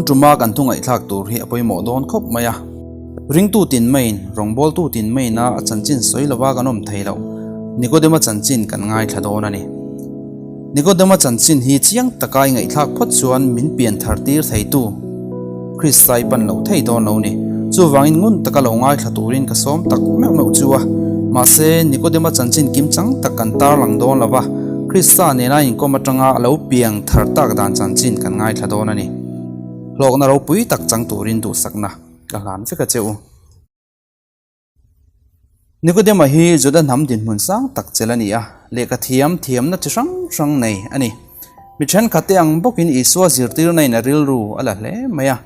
tuma kan thu ngaihthlak tur hi a pawimawh dawn khawp mai a. Ringtu tin maiin, rawngbawltu tin maiin a a chanchin sawi lova kan awm thei loh. Nikodema chanchin kan ngaithla dawn a ni. Nikodema chanchin hi chiang taka i ngaihthlak phawt chuan min pian thar tir theitu Krista i pan loh thei dawn lo ni. Chuvangin ngun taka lo ngaithla turin ka sawm tak meuh meuh chu a. Mahse, Nikodema chanchin kim chang tak kan tarlang dawn lo va, Krista nena inkawm atanga a lo piang thar tak dan chanchin kan ngaithla dawn a ni. Hlawkna ropui tak chang turin duhsakna ka hlan vek a che u. Nikodema hi Juda hnam dinhmun sang tak chel a ni a, lehkha thiam thiamna chi hrang hrang nei a ni. Mi thenkhatte ang bawkin Isua zirtirna in a rilru a la hle mai a.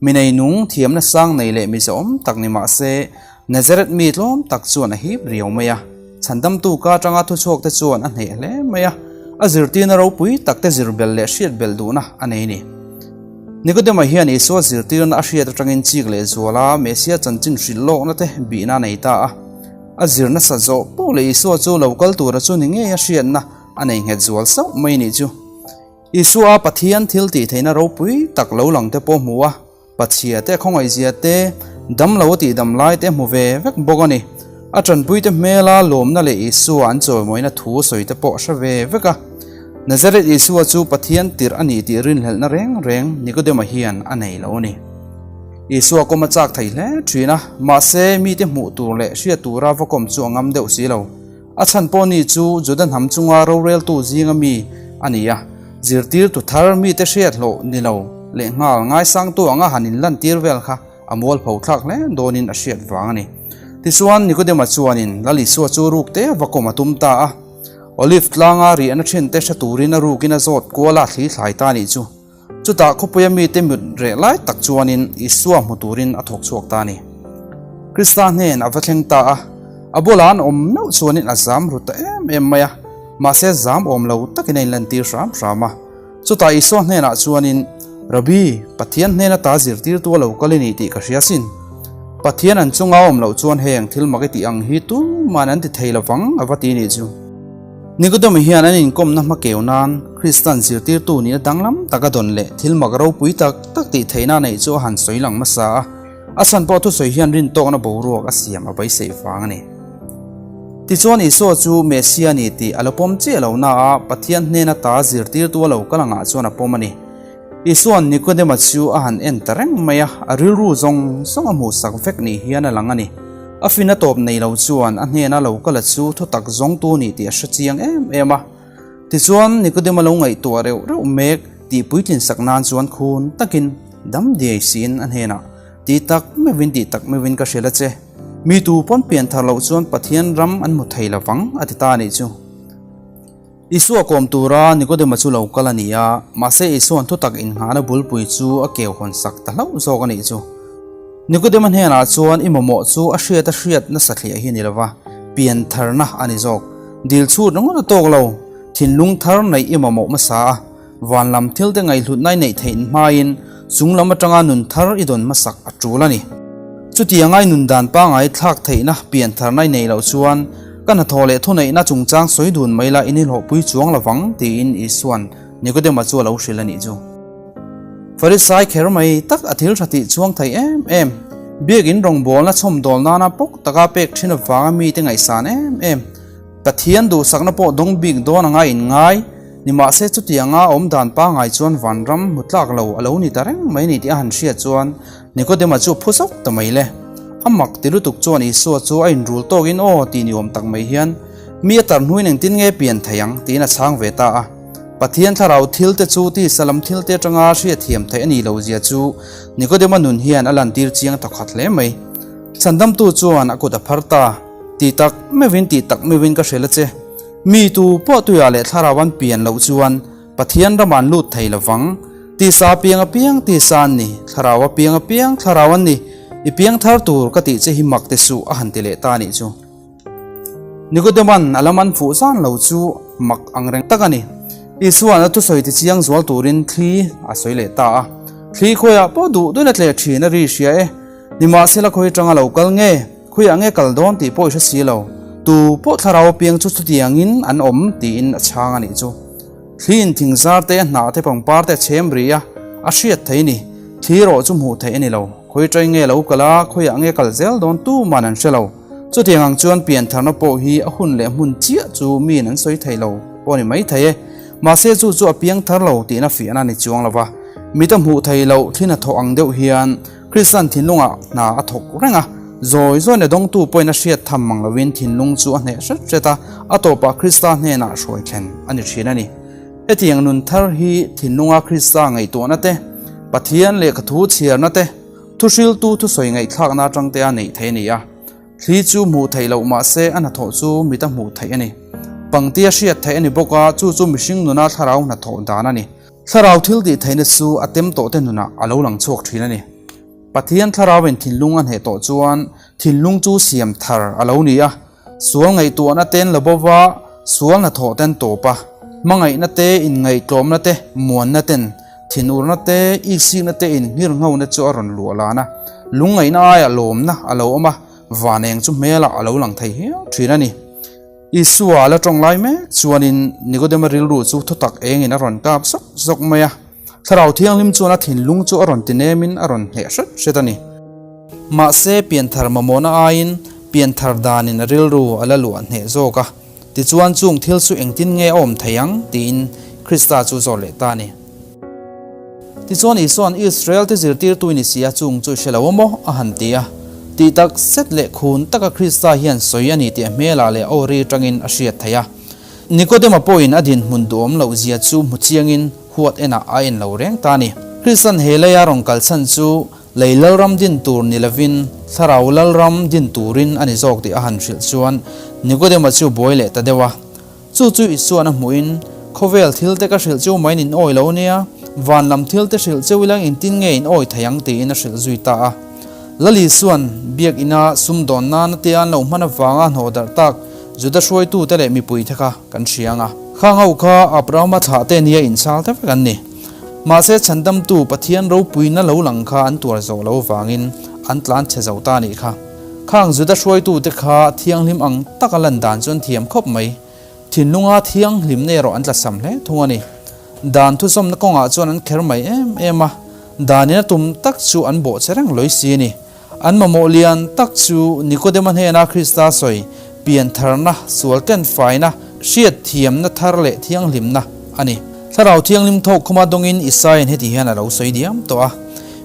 Mi neinung thiamna sang nei leh mi zawm tak ni mah se, Nazareth mi tlawm tak chuan a hip riau mai a. Chhandamtu ka atanga thuchhuakte chuan a hneh hle mai a, a zirtirna ropui takte zir belh leh hriat belh duhna a nei ni. Nikodema hian Isua zirtirna a hriat atangin chik leh zuala Mesia chanchin hrilh lawkna te bihna a nei ta a. A zir nasa zawh pawh leh Isua chu lo kal tura chu ni ngei a hriatna a nei nghet zual sauh mai nih chu. Isua Pathian thil tih theihna ropui tak lo lang te pawh hmu a, Pachhia te khawngaihzia te, dam lo a tih dam lai te hmu ve vek bawk a ni. A tanpui te hmela lawmna leh Isua an chawimawina thu sawi te pawh hre ve vek a. Nazareth Isua chu Pathian tirh a ni tih rinhlelhna reng reng Nikodema hian a nei lo a ni. Isua kawm a chak thei hle thin a, mahse mite hmuh tur leh hriat tura va kawm chu a ngam deuh si lo. A chhan pawh ni chu Juda hnam chunga roreltu zinga mi a ni a, zirtirtu thar mite hriat hlawh ni lo leh nghal ngaisangtu anga han inlantir vel kha a mualpho thlak hle dawnin a hriat vang a ni. Tichuan, Nikodema chuanin Lal Isua chu ruk te va kawm a tum ta a. Olive tlanga riahna thinte hre turin a rukin a zawt kual a thli thlai ta nih chu. Chutah khawpuia mite mut reh lai tak chuanin Isua hmu turin a thawk chhuak ta a ni. Krista hnen a va thleng ta a, a bulah an awm meuh chuanin a zam ru ta em em mai a, mahse zam awm lo takin a inlantir hram hram a. Chutah Isua hnenah chuanin, Rabbi, Pathian hnen ata zirtirtu a lo kal i ni tih ka hria sin. Pathian an chunga awm loh chuan heng thil mak i tih ang hi tuman an ti thei lovang a va ti nih chu. Nikodemi hian an inkawmna hma keu nan Kristan zirtirtu nihna danglam taka dawn leh thil mak ropui tak tak tih theihna a neih chu a han sawi lang hmasa a, a chhan pawh thusawi hian rintawkna boruak a siam a beiseih vang a ni. Tichuan Isua chu Messia ni tih a lo pawm chiah lo na a, Pathian hnena ta zirtirtu a lo kal angah chuan a pawm a ni. Isua'n Nikodema chu a han en ta reng mai a, a rilru zawng zawng a hmuhsak vek ni hian a lang a ni. A fin a tawp nei lo chuan a hnena lo kala chu thutak zawngtu ni tih a hre chiang em em a. Tichuan, Nikodema lo ngaihtuah reuh reuh mek tih puitlin sak nan chuan khun takin dam diai siin a hnenah, Ti tak meuhin ti tak meuhin ka hrilh a che, mi tu pawn pian thar loh chuan Pathian ram an hmu thei lovang a ti ta a nih chu. Isua kawm tura Nikodema chu lo kal a ni a, mahse Isua'n thutak inngahna bulpui chu a keu hawn sak ta hlauh zawk a nih chu. Nikodema hnenah chuan i mamawh chu a hriat a hriat nasa thliah hi a ni lova, pian tharna a ni zawk. Dil chhut ringawt a tawk lo, thinlung thar neih i mamawh hmasa a, van lam thil te ngaihhlutna i neih theih hmain chung lam atanga nun thar i dawn hmasak a tul a ni. Chutianga i nun dan pangai thlak theihna pian tharna i neih loh chuan ka hnathawh leh thuneihna chungchang sawi dun mai la in inhlawhpui chuang lovang tiin Isua'n Nikodema chu a lo hrilh a nih chu. Farisai kher mai tak a thil tha tih chuang thei em em, biakin rawngbawlna chhawmdawl nana pawk taka pek thin avanga mite ngaihsan em em, Pathian duhsakna pawh dawng bik dawn anga inngai, nimahse chutianga awm dan pangai chuan vanram hmu tlak lo a lo ni ta reng mai ni tih a han hriat chuan Nikodema chu a phu zauh ta mai le. A mak ti lutuk chuan Isua chu a inrul tawkin aw tih ni awm tak mai hian mi a tar hnuin engtin nge pian thei ang tiin a chhang ve ta a. Pathian thlarau thil te chu tisa lam thil te atanga hriatthiam theih a nih loh zia chu Nikodema nun hian a lantir chiang thawkhat hle mai. Chhandamtu chuan a kut a phar ta. Ti tak meuhin ti tak meuhin ka hrilh a che. Mi tu pawh tuiah leh thlarau an pian loh chuan Pathian ramah an lut thei lovang. Tisa piang a piang tisa an ni, thlarau a piang a piang thlarau an ni. I piang thar tur ka tih che hi mak ti suh a han ti leh ta a nih chu. Nicodeman a lam an fuh zan lo chu mak ang reng tak a ni. Isua'n a thusawi ti chiang zual turin thli a sawi leh ta a. Thli khawiah pawh duh duhin a tleh thin a ri hria e. Nimahsela khawi atanga lo kal nge? Khawiah nge kal dawn tih pawh i hre si lo. Tu pawh thlarau apiang chu chutiangin an awm tiin a chhang a nih chu. Thli in thingzar te, hnah te, pangpar te a chhem ri a, a hriat thei ni. Thli erawh chu hmuh theih a ni lo. Khawi ṭai nge lo kal a, khawiah nge kal zel dawn tuman an hre lo. Chutiang ang chuan piantharna pawh hi a hun leh hmun chiah chu miin an sawi thei lo pawh a ni mai thei e. Mahse chu chu a piang thar lo tihna fiahna a ni chuang lo va. Mit a hmuh thei loh thli hnathawh ang deuh hian Kristian thinlungah hna a thawk reng a, zawi zawiin a dawngtu pawhin a hriat tham mang loin thinlung chu a hneh hret hret a, a tawpah Krista hnenah hruai thlen a ni thin a ni. Hetiang nun thar hi thinlunga Krista ngaihtuahna te, Pathian lehkhathu chhiarna te, thuhriltu thusawi ngaihthlakna atang te a neih theih a ni a. Thli chu hmuh theih loh mah se a hnathawh chu mit a hmuh theih a ni. Pangti a hriat theih a ni bawk a, chu chu mihring nuna thlarau hnathawh dan a ni. Thlarau thil tih theihna chu a tem tawh te nunah a lo lang chhuak thin a ni. Pathian thlarauin thinlung a hneh tawh chuan thinlung chu siam thar a lo ni a, sual ngaihtuahna ten la bo va, sual hnathawh ten tawp a, hmangaihna te, inngaihtlawmna te, muanna ten, thinurna te, iksikna te inngirnghona chu a rawn luah lan a, lungngaihna aiah lawmna a lo awm a, vaneng chu hmelah a lo lang thei hial thin a ni. Isua a la tawng lai mek chuanin Nikodema rilru chu thutak engin a rawn kap zawk zawk mai a. Thlarau Thianghlim chuan a thinlung chu a rawn tinemin a rawn hneh hret hret a ni. Mahse, pianthar mamawhna aiin pianthar danin a rilru a la luah hneh zawk a. Tichuan chung thil chu engtin nge a awm thei ang? tiin Krista chu zawt leh ta a ni. Tichuan Isua'n Israel te zirtirtu i ni si a, chung chu i hre lo maw? a han ti a. Tih tak zet leh khun taka Krista hian sawi a ni tih a hmelah leh a aw ri atangin a hriat theih a. Nikodema pawhin a dinhmun duhawm loh zia chu hmu chiangin huat enah a en lo reng ta a ni. Krista'n he leia rawn kal chhan chu lei lalram din tur ni lovin thlarau lalram din turin a ni zawk tih a han hrilh chuan Nikodema chu buai leh ta deuh a. Chu chu Isuan a hmuhin, Khawvel thil te ka hrilh cheu maiin in awi lo nia, van lam thil te hrilh cheu ila engtin nge in awi thei ang tiin a hrilh zui ta a. Lal Isuan biak ina sumdawn nana te an lo hman avanga hnawh darh tak Juda hruaitute leh mipuite kha kan hria ang a. Khang ho kha Abrahama thlah te nia inchhal te vek an ni. Mahse chhandamtu Pathian ropuina lo lang kha an tuar zawh lo avangin an tlan chhe zo ta nih kha. Khang Juda hruaitute kha thianghlim ang taka lan dan chu an thiam khawp mai. Thinlunga thianghlimna erawh an tlasam hle thung a ni. Dan thusawmna kawngah chuan an kher mai em em a, danin a tum tak chu an bawh che reng lawi si a ni. An mamawh lian tak chu Nikodema hnena Krista sawi piantharna, sual tlenfaina, hriatthiamna thar leh thianghlimna a ni. Thlarau Thianghlim thawk khuma dawngin Isaia'n heti hian a lo sawi diam tawh a,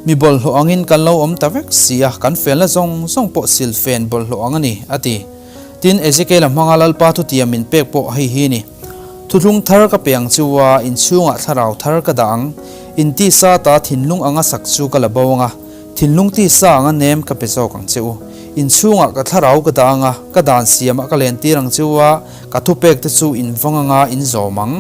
Mi bawlhhlawh angin kan lo awm ta vek si a, kan felna zawng zawng pawh silfen bawlhhlawh ang a ni, a ti. Tin, Ezekiel-a hmanga Lalpa thutiam min pek pawh hei hi a ni, Thuthlung thar ka pe ang chu a, inchhungah thlarau thar ka dah ang, in tisa ta thinlung anga sak chu ka la bo ang a, thinlung tisa anga nem ka pe zawk ang che u. Inchhungah ka thlarau ka dah ang a, ka dan siamah ka lentir ang che u a, ka thupek te chu in vawng anga in zawm ang.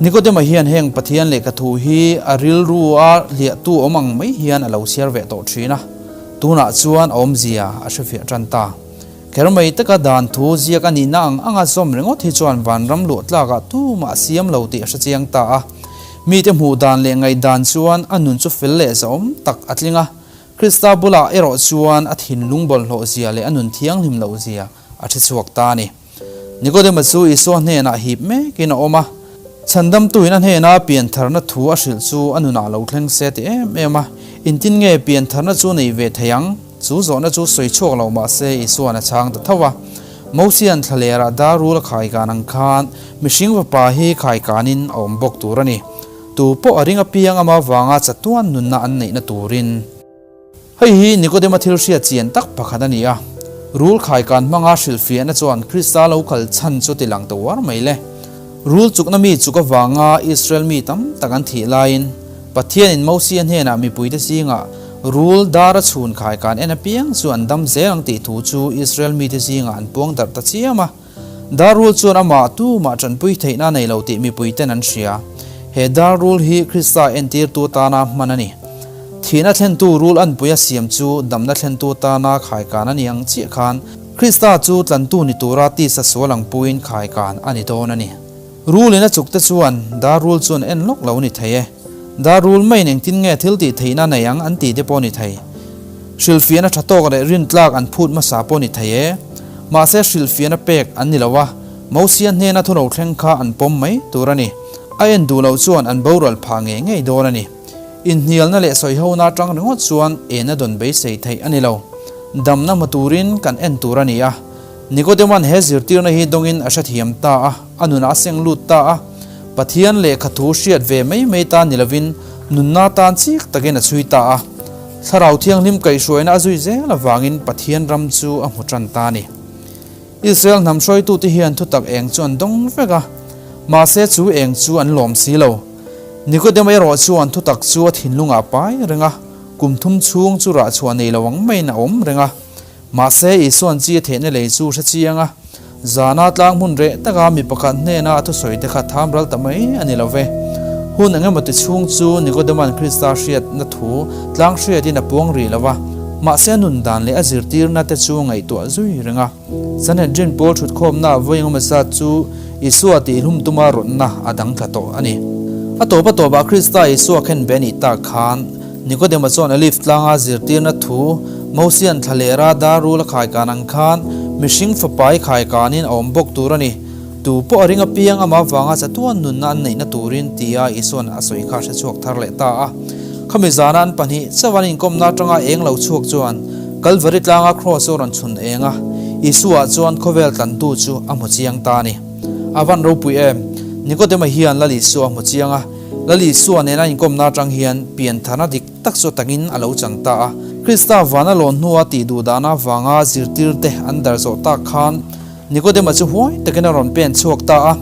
Nikodema hian heng Pathian lehkha thu hi a rilru a hliahtu awm ang mai hian a lo chhiar ve tawh thin a, tunah chuan a awmzia a hrefiah tan ta. Kher mai taka dan thu ziak a nihna ang anga zawm ringawt hi chuan vanram luah tlakah tumah a siam lo tih a hrechiang ta a. Mite hmuh dan leh ngaihdan chuan a nun chu fel leh zahawm tak a tling a, Krista bulah erawh chuan a thinlung bawlhhlawh zia leh a nun thianghlim loh zia a hre chhuak ta a ni. Nikodema chu Isua hnenah hip mekin a awm a, Chhandamtuin a hnena piantharna thu a hrilh chu a nunah lo thleng se ti em em a, Engtin nge piantharna chu nei ve thei ang? Chu zawhna chu sawi chhuak lo mah se Isua'n a chhang ta tho a. Mosia'n thlalerah dar rul a khaikan ang khan mihring fapa hi khaikanin a awm bawk tur a ni. Tu pawh a ring apiang ama vanga chatuan nunna an neihna turin. Hei hi Nikodema thil hriat chian tak pakhat a ni a. Rul khaikan hmanga hrilhfiahna chuan Krista lo kal chhan chu ti lang ta uar mai le. Rul chukna mi chuk avanga Israel mi tam tak an thih laiin Pathianin Mosia hnenah mipuite zingah rul dar a chhun khaikan en apiang chu an dam zel ang tih thu chu Israel mite zingah an puang darh ta chiam a. Dar rul chuan amah tumah tanpui theihna a nei lo tih mipuiten an hria. He dar rul hi Krista entirtu atana hman a ni. Thihna thlentu rul anpui a siam chu damna thlentu atana khaikan a ni ang chiah khan Krista chu tlantu ni tura tisa sual ang puiin khaikan a ni dawn a ni. Rulin a chukte chuan dar rul chu an en lawk lo ni thei e. Dar rul maiin engtin nge thil tih theihna nei ang an tih te pawh ni thei. Hrilhfiahna tha tawk leh rintlak an phut hmasa pawh ni thei e. Mahse hrilhfiahna pek an ni lo a, Mosia hnena thu lo thleng kha an pawm mai tur a ni. A en duh loh chuan an boral phah ngei ngei dawn a ni. Inhnialna leh sawihona atang ringawt chuan ena dawn beisei theih a ni lo. Damna hmu turin kan en tur a ni a. Nikodema'n he zirtirna hi dawngin a hrethiam ta a, a nunah a seng lut ta a. Pathian lehkha thu hriat ve mai mai tan ni lovin nunna tan chik takin a chhui ta a. Thlarau Thianghlim kaihhruaina a zui zel avangin Pathian ram chu a hmu tan ta a ni. Israel hnam hruaitute hian thutak eng chu an dawng vek a, mahse chu eng chu an lawm si lo. Nikodema erawh chuan thutak chu a thinlungah a pai reng a, kum thum chhung chu rah chhuah nei lo ang maiin a awm reng a. Mahse Isua'n chi a theihna lei chu hre chiang a, zana tlang hmun reh taka mi pakhat hnena a thusawi te kha tham ral ta mai a ni lo ve. Hun eng emaw ti chhung chu Nikodema'n Krista hriatna thu tlang hriatin a puang rih lo va, mahse a nun dan leh a zirtirna te chu ngaihtuah zui reng a. Sanhedrin pawl thutkhawmna vawi engemaw zat chu Isua tihhlum tuma rawtna a dang thla tawh a ni. A tawp a tawpah Krista Isua khen ve a nih tak khan Nikodema chuan Olive tlanga zirtirna thu Mosian thla lehra dar rul a khaikan ang khan mihring fapa i khaikanin a awm bawk tur a ni. Tu pawh a ring apiang amah vanga chatuan nunna an neihna turin tia Isuan a sawi kha hre chhuak thar leh ta a. Khami zana an pahnih chauh an inkawmna atanga eng lo chhuak chuan Kalvari tlanga kraws chu a rawn chhun eng a, Isua chuan khawvel tlantu chu a hmu chiang ta a ni. A van ropui em! Nikodema hian Lal Isua a hmu chiang a, Lal Isua nena inkawmna atang hian piantharna dik tak chu takin a lo chang ta a. Krista vana lawn hnua tih duh dahna avanga zirtirte an dar zawh tak khan Nikodema chu huai takin a rawn pen chhuak ta a.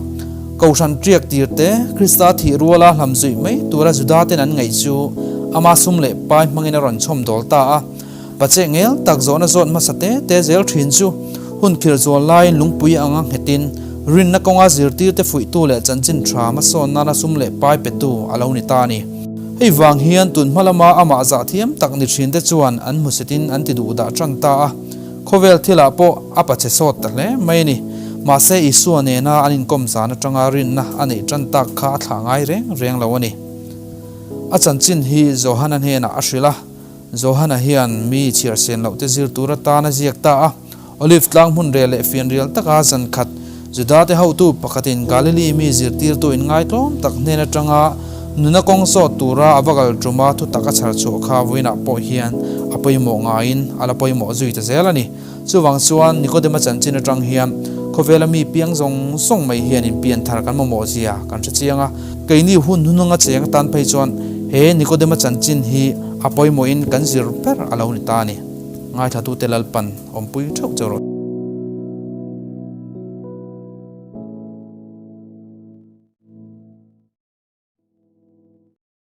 Kohhran ṭiak tir te, Krista thih ruala hlam zuih mai tura Juda ten an ngaih chu ama sum leh pai hmangin a rawn chhawm dawl ta a. Pache ngel tak zawhna zawt hmasa te te zel ṭhin chu hun khirh zual laiin lungpui anga nghetin rinna kawnga zirtirte fuihtu leh chanchin ṭha hmasawn nana sum leh pai petu a lo ni ta a ni. Hei vang hian tun hma lama amah zah thiam tak ni ṭhinte chuan an hmusitin an ti duhdah ṭan ta a. Khawvel thilah pawh a pache sawt ta hle mai a ni. Mahse Isua nena an inkawm zan atanga rinna a neih tan tak kha a thlah ngai reng reng lo a ni. A chanchin hi Johana hnenah a hrilh a, Johana hian mi chhiar sen loh te zir tur atan a ziak ta a. Olive tlang hmun rel leh fianrial taka zan khat Judate hotu pakhatin Galili mi zirtirtu inngaitlawm tak hnen atanga nuna kawng zawt tura a va kal tuma thutak a chhar chhuah kha vawiinah pawh hian a pawimawh ngaiin a la pawimawh zui ta zel a ni. Chuvang chuan Nikodema chanchin atang hian khawvela mi piang zawng zawng mai hian inpian thar kan mamawh zia kan hre chiang a. Keini hun hnununga cheng atan phei chuan he Nikodema chanchin hi a pawimawhin kan zir ber a lo ni ta a ni. Ngaithlatute Lalpan awmpui theuh cheu rawh.